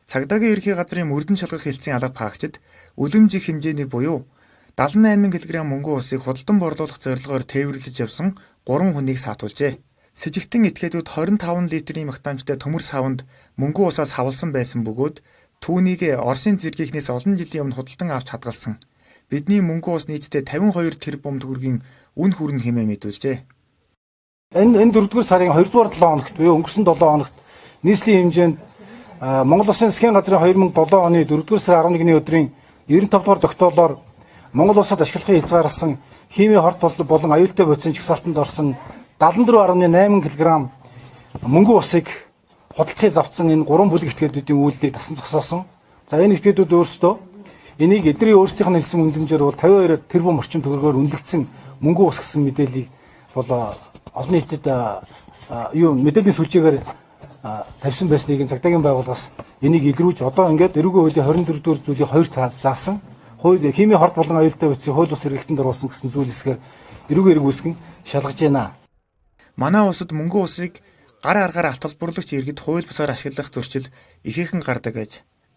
Цагдаагийн ерхий газрын мөрдөн шалгах хэлтсийн алга паагчид үлэмж их хэмжээний буюу 78 кг мөнгөн усыг худалдан борлуулах зорилгоор тээвэрлэж явсан 3 хүнийг саатуулжээ. Сэжигтэн этгээдүүд 25 литрийн магтаамжтай төмөр саванд мөнгөн усаа савласан байсан бөгөөд түүнийг Оросын зэргийнхнээс олон жилийн өмнө худалдан авч хадгалсан. Бидний мөнгөн ус нийтдээ 52 тэрбум төгрөгийн үн хүрнэ хэмээн мэдүүлжээ. Энэ 4-р сарын 2-р 7 хоногт буюу өнгөрсөн 7 хоногт нийслэлийн хэмжээнд Монгол Улсын засгийн газрын 2007 оны 4-р сарын 11-ний өдрийн 95 дугаар тогтоолоор Монгол улсад ашиглахыг хязгаарласан химийн хорт болон аюултай бодисын жагсаалтанд орсон 74.8 кг мөнгөн усыг худалдахыг завтсан энэ гурван бүлэг этгээдүүдийн үйлдэлийг дасан зогсоосон. За, энэ этгээдүүд өөрсдөө энийг эдний өөрсдийнх нь хэлсэн үнэлэмжээр бол 52 тэрбум орчим төгрөгөөр үнэлэгдсэн мөнгөн ус гэсэн мэдээллийг бол олон нийтэд юу мэдээллийн сүлжээгээр тавьсан байсныг цагдаагийн байгууллагаас энийг илрүүлж, одоо ингээд эрүүгийн хуулийн 24 дугаар зүйлийн хоёр заасан хууль, химийн хорт болон аюултай бодисын хууль бус хэрэглэлтэнд оруулсан гэсэн зүйл хэсгээр эрүүгийн хэрэг үүсгэн шалгаж байна. Манай улсад мөнгөн усыг гар аргаар алт олборлагч иргэд хууль бусаар ашиглах зөрчил ихээхэн гардаг аж.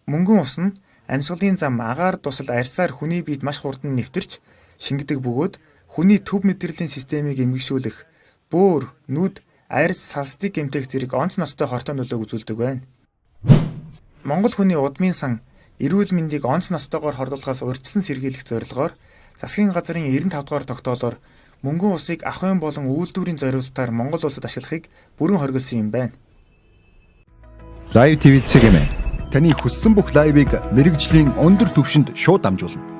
Мөнгөн ус нь амьсгалын зам, агаар дусал, арьсаар хүний биед маш хурдан нэвтэрч шингэдэг бөгөөд хүний төв мэдрэлийн системийг эмгэгшүүлэх, бөөр, нүд, арьс, салстыг гэмтэх зэрэг онц ноцтой хортой нөлөөг үзүүлдэг байна. Монгол хүний удмын сан, эрүүл мэндийг онц ноцтойгоор хордуулахаас урьдчилан сэргийлэх зорилгоор засгийн газрын 95 дугаар тогтоолоор мөнгөн усыг ахуйн болон үйлдвэрийн зориултаар Монгол улсад ашиглахыг бүрэн хориглосон юм байна. Live TV цэгэм. Таны хүссэн бүх live ыг мэргэжлийн өндөр түвшинд шууд дамжуулна.